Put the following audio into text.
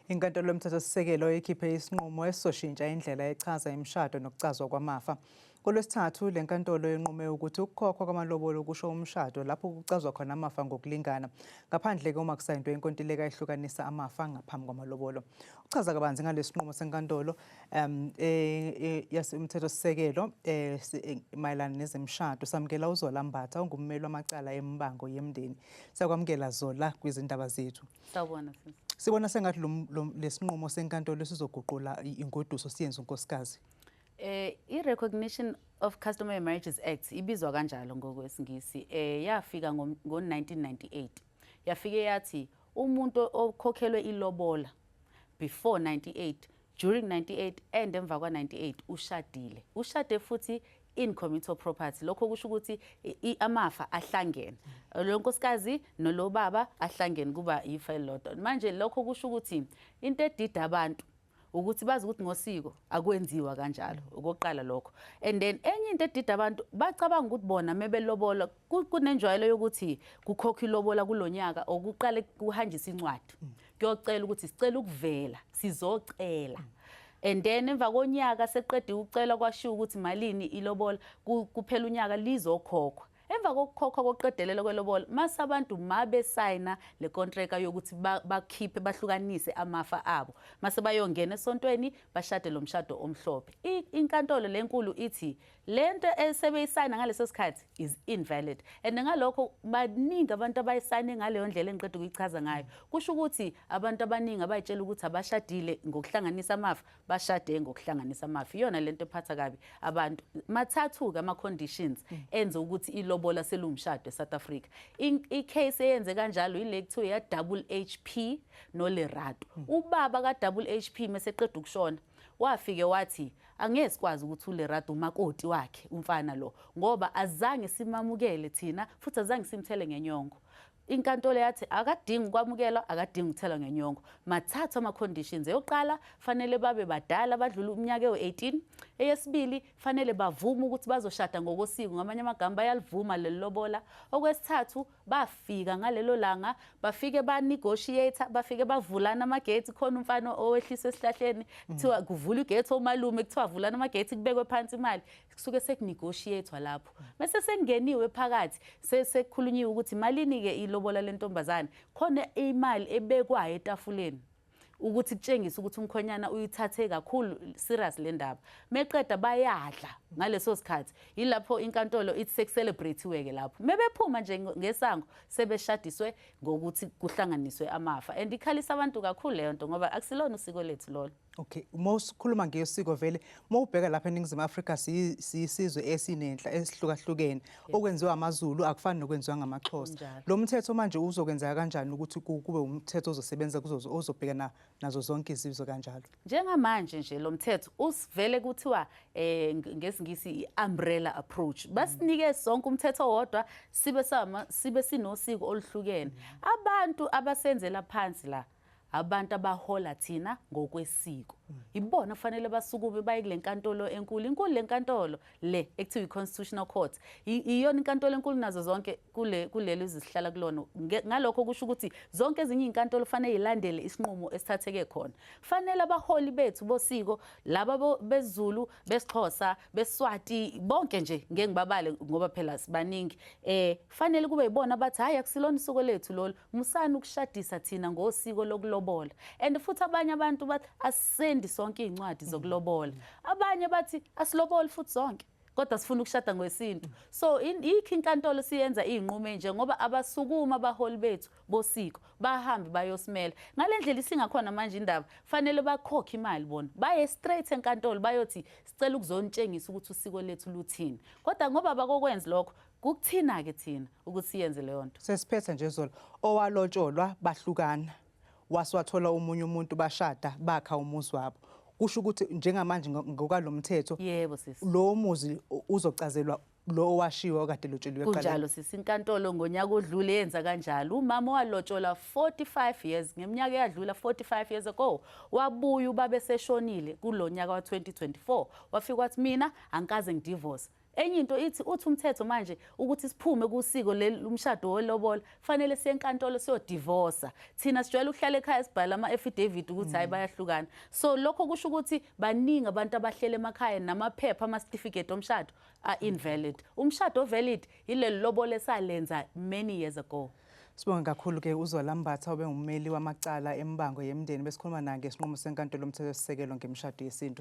Inkantolo yoMthethosisekelo ikhiphe isinqumo esizoshintsha indlela echaza imishado nokucazwa kwamafa. NgoLwesithathu le nkantolo inqume ukuthi ukukhokhwa kwamalobolo kusho umshado lapho kucazwa khona amafa ngokulingana, ngaphandle-ke uma kusayindwe inkontileka ehlukanisa amafa ngaphambi kwamalobolo. Uchaza kabanzi ngalesi sinqumo senkantolo yasemthethosisekelo mayelana nezemishado. Samukela uZola Mbatha ongummeli wamacala emibango yemindeni. Siyakwamukela Zola kwizindaba zethu. Sawubona sisi. Sibona sengathi lesinqumo senkantolo sizoguqula ingoduso siyenze unkosikazi. I-Recognition of Customary Marriages Act ibizwa kanjalo ngokwesingisi, yafika ngo-1998. Yafike yathi umuntu okhokhelwe ilobola before 98, during 98 and emva kwa-98 ushadile. Ushade futhi in communal property. Lokho kusho ukuthi amafa ahlangene. Lo nkosikazi nolo baba ahlangene kuba ifa elilodwa. Manje lokho kusho ukuthi into edida abantu ukuthi bazi ukuthi ngosiko akwenziwa kanjalo, okokuqala lokho. And then enye into edida abantu, bacabanga ukuthi bona mebelobola kunenjwayelo yokuthi kukhokhwa ilobola kulonyaka, okuqale kuhanjiswa incwadi kuyocela ukuthi sicela ukuvela, sizocela. And then emva konyaka seqede ukucela, kwashiwo ukuthi malini ilobola, kuphela unyaka lizokhokhwa. Emva kokukhokhwa kokuqedelela kwelobola, mase abantu mabesayina le kontreka yokuthi bakhiphe bahlukanise amafa abo, mase bayongena esontweni bashade lo mshado omhlophe. Inkantolo lenkulu ithi lento esebeyisayina ngaleso sikhathi is invalid, and ngalokho baningi abantu abayisayine ngaleyo ndlela engiqeda ukuyichaza ngayo. Kusho ukuthi abantu abaningi abayitshela ukuthi abashadile ngokuhlanganisa amafa bashade ngokuhlanganisa amafa. Iyona lento ephatha kabi abantu. Mathathu-ke ama-conditions enze ukuthi ilobola selumshado eSouth Africa. I-case eyenze kanjalo ile kuthiwa ya Double HP noLerato. Ubaba ka Double HP meseqeda ukushona wafike wathi angeke sikwazi ukuthi uLerato umakoti wakhe umfana lo, ngoba azange simamukele thina futhi azange simthele ngenyongo. Inkantolo yathi akadingi ukwamukelwa, akadingi ukuthelwa ngenyongo. Mathathu ama-conditions. Eyokuqala, fanele babe badala, badlule umnyaka ewu-18. Eyesibili, fanele bavume ukuthi bazoshada ngokosiko, ngamanye amagama bayalivuma leli lobola. Okwesithathu, bafika ngalelo langa, bafike ba-negotiate, bafike bavulana amagethi. Khona umfana owehliswe esihlahleni, kuthiwa kuvulwa igethi, omalume kuthiwa vulana amagethi, kubekwe phansi imali, kusuke sekunegotiatwa lapho. Mase sekungeniwe phakathi, sekukhulunyiwe ukuthi malini-ke ilobola lentombazane. Khona imali ebekwayo etafuleni ukuthi kutshengise ukuthi umkhonyana uyithathe kakhulu serious le ndaba. Meqeda bayadla ngaleso sikhathi, yilapho inkantolo ithi sekucelebrate-iwe-ke lapho. Mebephuma nje ngesango sebeshadiswe ngokuthi kuhlanganiswe amafa, and ikhalisa abantu kakhulu leyo nto ngoba akusilona usiko lethu lolo. Okay, uma usikhuluma ngesiko vele, uma ubheka lapha eNingizimu Afrika siyisizwe esinenhla esihlukahlukene. Okwenziwa amaZulu akufani nokwenziwa ngamaXhosa. Lo mthetho manje uzokwenzeka kanjani ukuthi kube umthetho ozosebenza ozobhekana nazo zonke izizwe kanjalo? Njengamanje nje lo mthetho usivele kuthiwa ngesiNgisi i-umbrella approach. Basinike sonke umthetho owodwa, sibe sinosiko oluhlukene. Abantu abasenzela phansi la, abantu abahola thina ngokwesiko, ibona kufanele basukume baye kule nkantolo enkulu. Inkulu le nkantolo le ekuthiwa i-Constitutional Court, iyona inkantolo enkulu nazo zonke kuleli zwe sihlala kulona. Ngalokho kusho ukuthi zonke ezinye iy'nkantolo kufanele yilandele isinqumo esithatheke khona. Fanele abaholi bethu bosiko laba besiZulu, besiXhosa, beSwati, bonke nje ngeke ngibabale ngoba phela sibaningi, fanele kube yibona abathi hayi, akusilona usiko lethu lolu, musani ukushadisa thina ngosiko lokulobola. And futhi abanye abantu bathi asisendi sonke iy'ncwadi zokulobola, abanye bathi asiloboli futhi zonke, kodwa sifuna ukushada ngwesintu. So yikho inkantolo siyenza iy'nqumo enje ngoba abasukuma abaholi bethu bosiko bahambe bayosimela ngale ndlela isingakhona manje indaba. Fanele bakhokhe imali bona, baye straight enkantolo bayothi sicela ukuzontshengisa ukuthi usiko lethu luthini. Kodwa ngoba abakokwenzi lokho, kukuthina-ke thina ukuthi siyenze leyo nto. Sesiphethe nje Zola, owalotsholwa bahlukana, wasiwathola omunye umuntu, bashada, bakha umuzi wabo. Kusho ukuthi njengamanje ngokwalo mthetho Yebo sisi. lo muzi uzocazelwa lo owashiwa okade lotsheliwe. Kunjalo sisi. Inkantolo ngonyaka odlule yenza kanjalo. Umama walotsholwa 45 years, ngeminyaka eyadlula, 45 years ago. Wabuya ubaba eseshonile kulo nyaka wa-2024, wafika wathi mina angikaze ngidivorce. Enye into ithi, uthi umthetho manje ukuthi siphume kusiko lomshado welobola, fanele siye enkantolo siyodivorsa. Thina sijwayele ukuhlala ekhaya, sibhala ama-affidavit ukuthi hayi, bayahlukana. So lokho kusho ukuthi baningi abantu abahlele emakhaya namaphepha, ama-certificate omshado are invalid. Umshado valid yileli lobola esalenza many years ago. Sibonge kakhulu-ke uZola Mbatha, obengummeli wamacala emibango yemindeni. Besikhuluma naye ngesinqumo senkantolo yomthethosisekelo ngemishado yesintu.